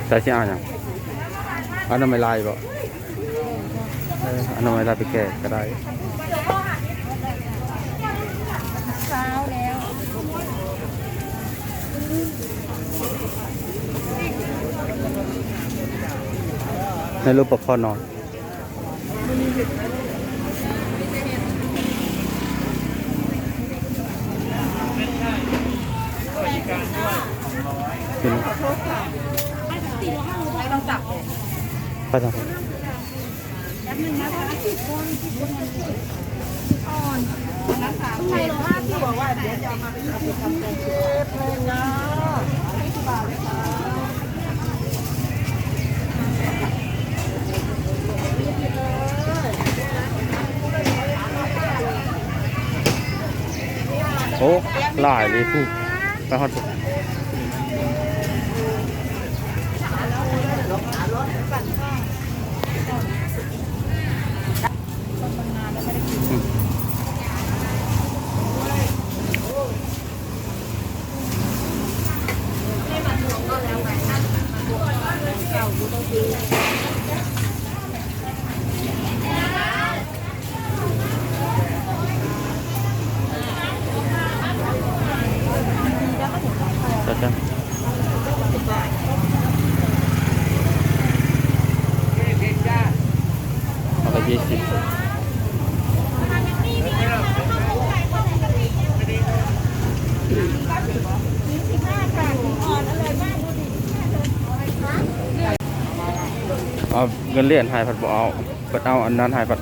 ໃສ່ຊິເອົາຫຍັງ? ເອົາໜໍ່ໄມ້ລາຍບໍ່? ເອີ ເອົາໜໍ່ໄມ້ລາຍໄປແກງກໍໄດ້. ເຊົ້າແລ້ວ ໃນຮູບປະຄອນອນ. ໂອ້ ຫຼາຍເລີຍພຸ້ນ ໄປຮອດພຸ້ນ. ເອົາໄປຊາວ. ເອົາເງິນຫຼຽນໃຫ້ພັດບໍ່ເອົາ ພັດເອົາອັນນັ້ນໃຫ້ພັດ